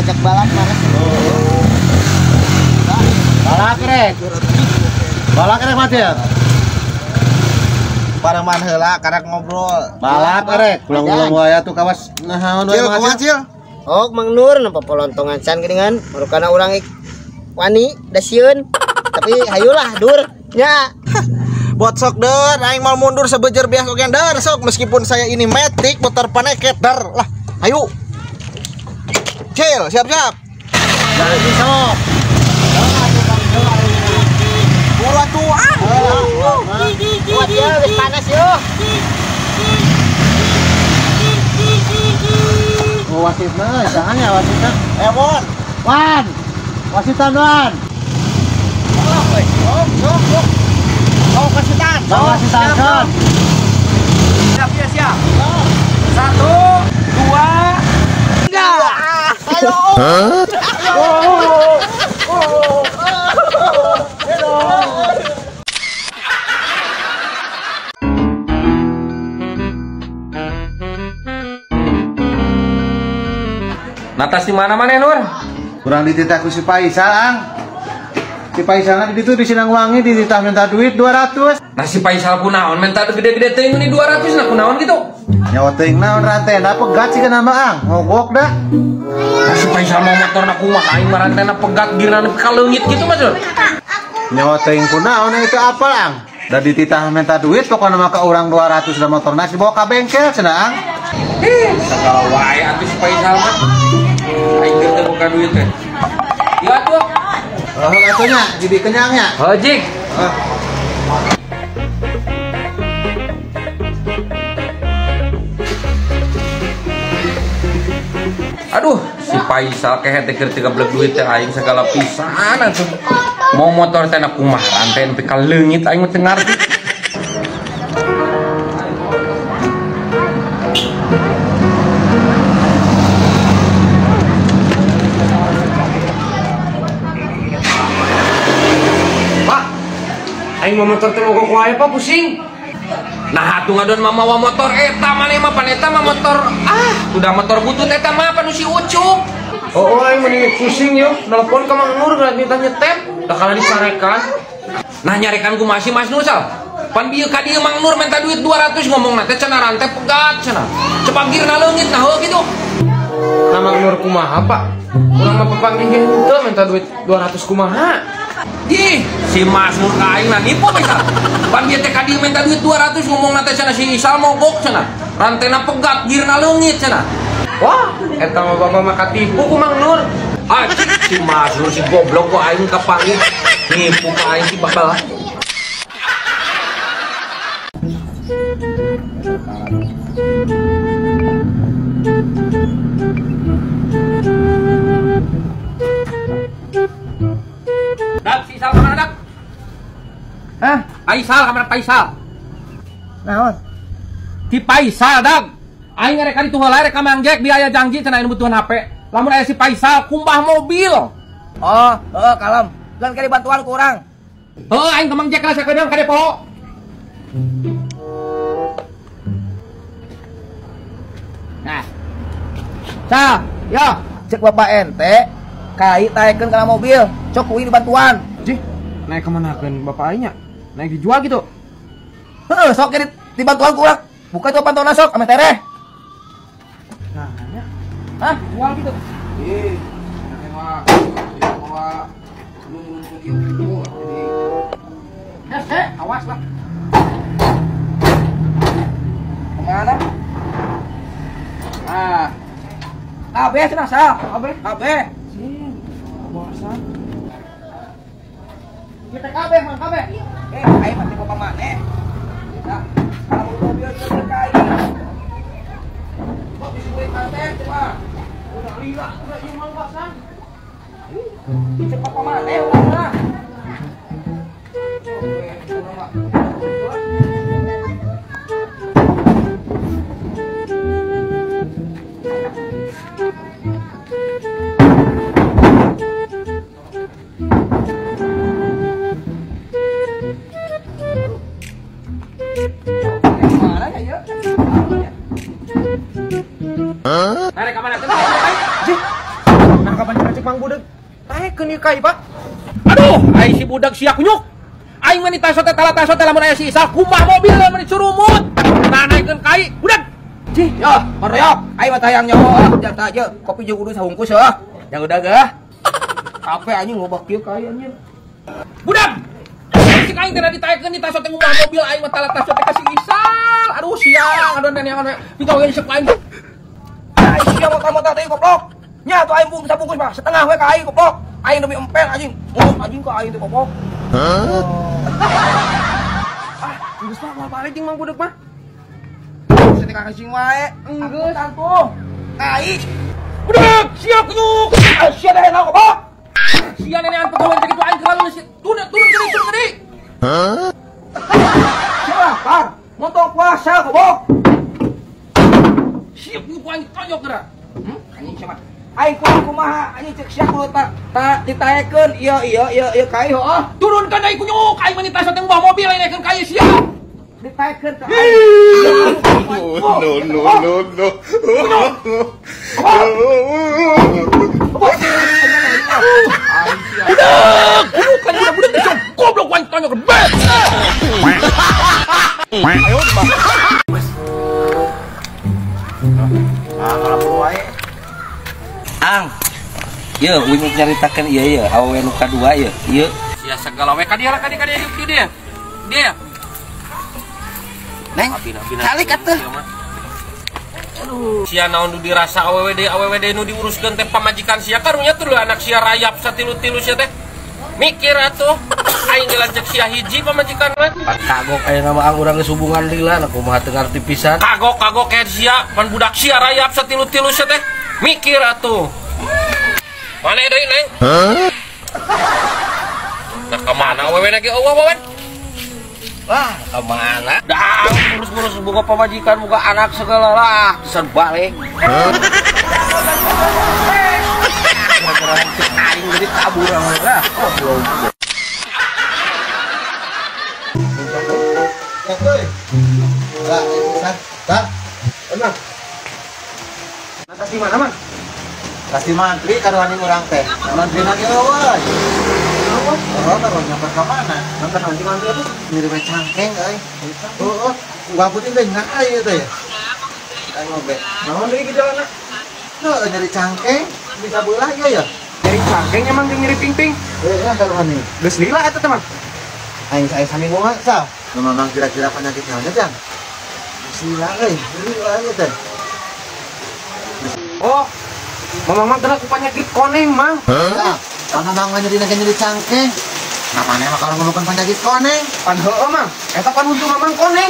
Ajak balap mares. Balap rek. Balap rek mati ya. Pareman heula karek ngobrol. Balap rek, ulang-ulang wae atuh kawas naon wae. Cil kumaha Cil? Oh, Mang Nur nempo polontongan can geuningan, marukana urang wani da sieun. Tapi hayulah dur nya. Buat sok der, aing mal mundur sebejer bias oge der sok meskipun saya ini metik motor paneket der lah. Ayo. Cil, siap-siap. Jadi sok. Buru atuh ah. Kuat ya, geus panas yo. Oh, wasitna, saha wasitna? Ewon. Wan. Wasitan Wan. Sok, sok, sok. Oh, wasitan. Wasitan kan. Siap, siap, siap. 1, 2, 3. Ayo. Hah? Natas di mana-mana Nur? Kurang dititah ku si Paisal, Ang. Si Paisalna di ditu di Sinangwangi dititah minta duit 200. Nah si Paisal kunaon minta gede-gede teuing ini 200 nah kunaon gitu. Nyawa teuing naon rantena pegat sih kana mah Ang, ngogok dah. Nah si Paisal mau motorna kumaha aing mah rantena pegat girna nepi ka leungit gitu Mas Nur. Nyawa teuing kunaon itu apal Ang. Da dititah minta duit pokona mah ka urang 200 da motorna dibawa ka bengkel cenah Ang. Ih, sagala wae atuh si Paisal mah. Aing teu buka duit teh. Ieu atuh. Oh, atuh nya, jadi kenyangnya. Heuh, Jik. Aduh, si Paisal kehe teh keur teu gablek duit teh aing sagala pisan atuh. Mau motor teh na kumaha rantai nepi ka leungit aing mah teu ngarti. Aing mah motor teh mogok wae Pak pusing. Nah atuh ngadon mamawa motor eta maneh mah pan eta mah motor ah udah motor butut eta mah panu si Ucup. Oh, aing mending pusing yo, nelpon ka Mang Nur geus minta nyetem, da kalah dicarekan. Nah nyarekan kumaha si Mas Nur sal? Pan bieu ka dieu Mang Nur minta duit 200 ngomongna teh cenah rantai pegat cenah. Cepak girna leungit nah heuh kitu. Nah Mang Nur kumaha Pak? Urang mah papanggih ge henteu minta duit 200 kumaha? Ih, si Mas Nur ka aing na nipu Paisal. Pan bieu teh ka dieu minta duit 200 ngomongna teh cenah si Isal mogok cenah. Rantena pegat girna leungit cenah. Wah, eta mah bapak mah katipu ku Mang Nur. Ah, si Mas Nur si goblok ku aing kapanggih. Nipu ka aing si bakal. Dak, si Isal kamana dak? Hah? Paisal kamana Paisal? Naon? Ti Paisal dak. Aing rek ka ditu heula rek ka Mang Jack biaya janji cenah anu butuhan HP. Lamun aya si Paisal kumbah mobil. Oh, heeh kalem. Lan kali bantuan ku urang. Heuh aing ka Mang Jack lah sakedeung ka depo. Nah. Sal, yo, cek bapak ente kai taekeun kana mobil, cok kuing dibantuan. Jih, naik kemanakeun bapak aing nya? Naik dijual gitu. Heeh, sok ge dibantuan ku urang. Buka itu pantona sok ame tereh. Nah, nya. Hah? Jual gitu. Ih, mah bawa belum kieu jadi. Heh, awas lah. Kemana? Ah. Kabeh cenah sal. Kabeh. Kabeh. Sing, bosan. Kita kabeh mang kabeh. Eh, aing mah teh bapak maneh. Nah, kalau mobil terkai. Kok bisa beli paten coba. Udah lila, udah ieu mah bosan. Cek bapak maneh ulah. Nah, rek kamana teh? Jih. Nah, ka kai, Pak. Aduh, ai si budak sia kunyuk. Aing mah ditaso teh tala taso teh lamun aya si Isal kumbah mobil lamun dicurumut. Nah naikeun kai, budak. Cih, yo, koreok. Aing mah tayang nyaho ah, jatah aja kopi jeung kudu sabungkus heuh. Yang udah gah. Kape anjing loba kieu kai anjing. Budak. Cik aing teh ditaekeun ditaso teh ngumbah mobil aing mah tala taso teh ka si Isal. Aduh siang, aduh nenek anu pikaweun seuk aing. Ai sia motor-motor teh goblok. Nya atuh aing bungkus sabungkus mah setengah we ka aing goblok. Aing demi empel anjing. Oh, anjing ka aing teh goblok. Hah? Ah, geus mah moal balik jeung Mang Budak mah. Teh kakasing wae. Enggeus tuh. Kai. Budak, sia kunyuk. Sia teh naon goblok. Sia nenean pegawai teh kitu aing kelalu turun turun gede turun gede. Hah? Sia lapar. Motor puasa goblok. Sia kunyuk aing tonjok geura. Anjing sia mah. Aing kudu kumaha anjing cek sia kudu ta ditaekeun ieu ieu ieu ieu kai heuh. Turunkan aing kunyuk, aing mah ditaso teh ngumbah mobil aing naikeun kai sia. Ditaekeun ka aing. No no no no. Budak, kunyuk kan budak budak goblok aing tonjok bet. Ayo ah ngalamun wae. Ang, ye, uing nyaritakeun ieu ye, awewe nu kadua ye, ieu. Sia segala we ka dia lah ka dia ka dia dia. Dia. Neng, calik atuh. Aduh, sia naon nu dirasa awewe deui nu diuruskeun teh pamajikan sia karunya tuh anak sia rayap satilu-tilu sia teh. Mikir atuh, aing ge lanceuk sia hiji pamajikan mah. Kagok aya nama ang urang geus hubungan lila, nah kumaha teu ngarti pisan. Kagok-kagok kayak sia, pan budak sia rayap satilu-tilu sia teh. Mikir atuh. Mana deui, Neng? Hah? Nah, kemana awewe na ge eueuh, Wawan? Wah, kemana? Dah, ngurus-ngurus boga pamajikan, boga anak segala lah, pisan balik. Gara-gara cek aing jadi kabur lah. Goblok. Lah, sah. Tenang. Tas di mana, Mang? Tas di mantri karuhani urang teh. Mantri na ge eueuh. Oh, karuhan nyamper ka mana? Nyamper naon mantri atuh? Mirip cangkeng euy. Heeh, uang putih teh ngan ieu teh. Aing ngobe. Naon deui gejalana? Heuh, nyeri cangkeng bisa beulah ieu ya. Nyeri cangkeng emang jeung nyeri pingping. Heuh, karuhani. Geus lila eta teh, Mang. Aing saya saminggu mah sal. Memang kira-kira penyakit naon teh, Jang? Geus lila euy, nyeri wae teh. Oh, Mamang mah kena ku penyakit koneng, Mang. Hah? Mamang mah nyeri nyeri cangkeng. Namanya mah kalau ngomongkan penyakit koneng. Pan heueuh, Mang. Eta pan huntu Mamang koneng.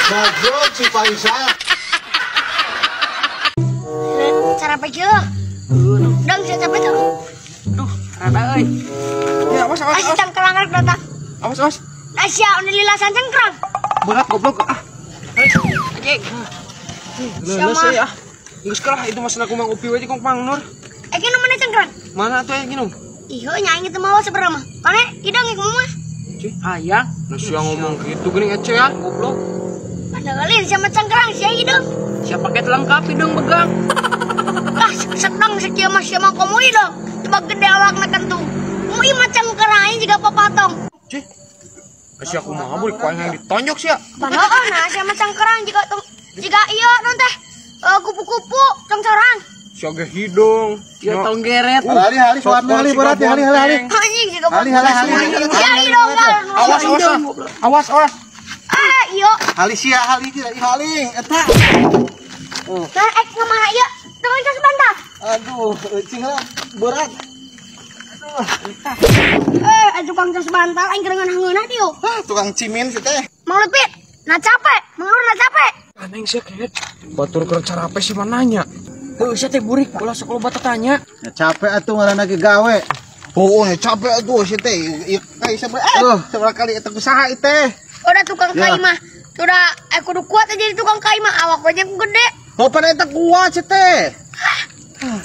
Goblok si Faisal. Cara apa Dang, saya capek tuh. Aduh, rada euy. Ya, awas awas. Awas cangkrang rek datang. Awas awas. Asia udah lilasan cangkrang. Berat goblok ah. Anjing. Leuleus euy ah. Geus kalah itu mah aku Mang Upi we jeung Mang Nur. Eh kinu mana cangkrang? Mana atuh yang minum? Iya, nya aing teu mawa seberapa mah. Kane hidung ieu mah. Cih, hayang. Nah sia ngomong gitu geuning ece ya, goblok. Padahal sama cangkrang sia hidung. Sia paket lengkap hidung begang. Ah, sedang sekieu mah sia mah komo hidung. Coba gede awakna kentung. Mu ieu mah cangkrang aing jiga papatong. Cih. Sia kumaha beuh ku aing yang ditonjok sia. Padahal nah sia mah cangkrang jiga jiga ieu non teh. Kupu-kupu congcorang. Sia ge hidung, ya tong geret. Hali hali suami hali berat hali hali hali. Anjing jiga hali hali hali. Sia hidung. Awas awas. Awas awas. Ah, iya. Hali sia hali hali eta. Nah, ek ngamaha ieu. Tong cas bantal. Aduh, eucing lah berat. Aduh. Eh, tukang cas bantal aing keur ngeunah-ngeunah dieu. Hah, tukang cimin si teh. Mang Lutfi, nah capek, Mang Nur nah capek. Aneh sih kayak batur keur carape sih mah nanya. Heuh sia teh burik ulah sok loba tatanya. Ya capek atuh ngaranna ge gawe. Oh, capek atuh si teh. Ieu kai sabaraha kali eta kusaha ieu teh. Udah tukang kai mah. Sudah kudu kuat aja jadi tukang kai mah awak we jeung gede. Oh, pada eta kuat si teh.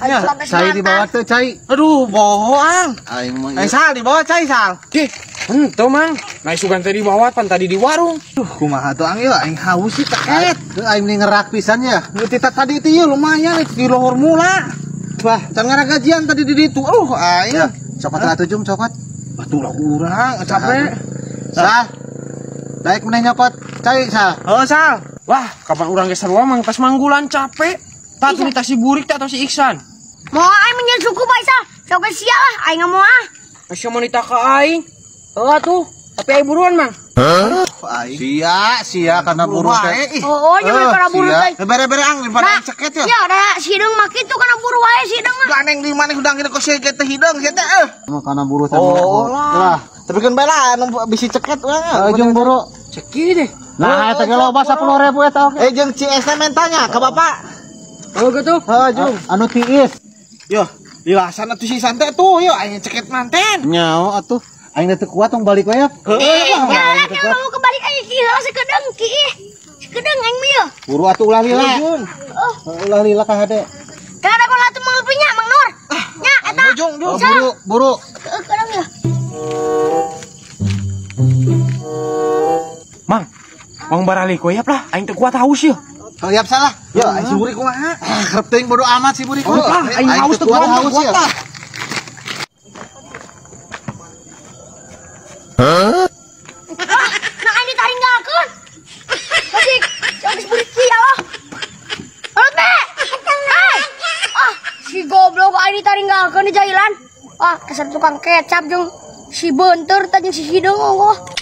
Ya, cai dibawa teh cai. Aduh, bohong. Aing mah. Aing sal dibawa cai sal. Cih, henteu Mang. Nah sugan teh dibawa pan tadi di warung. Duh, kumaha tuh ang ieu aing haus sih teh. Aing mending ngerak pisan ya. Nu tita tadi teh ieu lumayan di luhur mula. Wah, can ngaragajian tadi di ditu. Aing. Cokot lah tuh Jung, cokot. Atuh lah urang, capek. Sal. Daek meneh nyokot cai Sal. Heeh, Sal. Wah, kapan urang ge sarua mang tas manggulan capek. Tah tuh si Burik teh atau si Iksan. Mau aing menyen suku bae Sal. Sok sia lah, aing moal ah. Sia mau nita ka aing. Heuh atuh, tapi aing buruan mang. Hah? Sia, sia karena buru teh. Oh, nyaman karena buru teh. Bere-bere ang daripada aing ceket ya. Ya, da si hideung mah kitu kana buru wae si hideung mah. Gandeng di maneh hudang kitu kos teh hideung sia teh eh. Mah kana buru teh. Oh lah. Tapi kan bae lah anu bisi ceket urang. Heeh, jeung buru. Ceki deh. Nah, eta ge loba 10.000 eta oke. Eh jeung CS teh mentanya ka bapak. Oh gitu. Heeh, Jung. Anu tiis. Yo, lilasan atuh si santai tuh, yo aing ceket manten. Nyaho atuh. Aing teu kuat tong balik we ya. Heeh, lah mau kebalik aing ki heula sakedeung ki. Sakedeung aing mah yo. Buru atuh ulah lila. Ulah lila ka hade. Kada kola atuh Mang Lupi nya, Mang Nur. Nya eta. Jung, jung. Buru, buru. Kedeung ya. Mang, mang baralik we lah, aing teu kuat haus ya. Siap salah. Yo, aing si Burik kumaha? Ah, kerep teuing bodo amat si Burik. Aing haus teu kuat haus ya. Hah? Nah, aing ditaringgalkeun. Masih geus burik kieu lah. Alut be. Ah, si goblok aing ditaringgalkeun di jailan. Ah, dasar tukang kecap jeung si Beunteur teh jeung si Hideung ongkoh.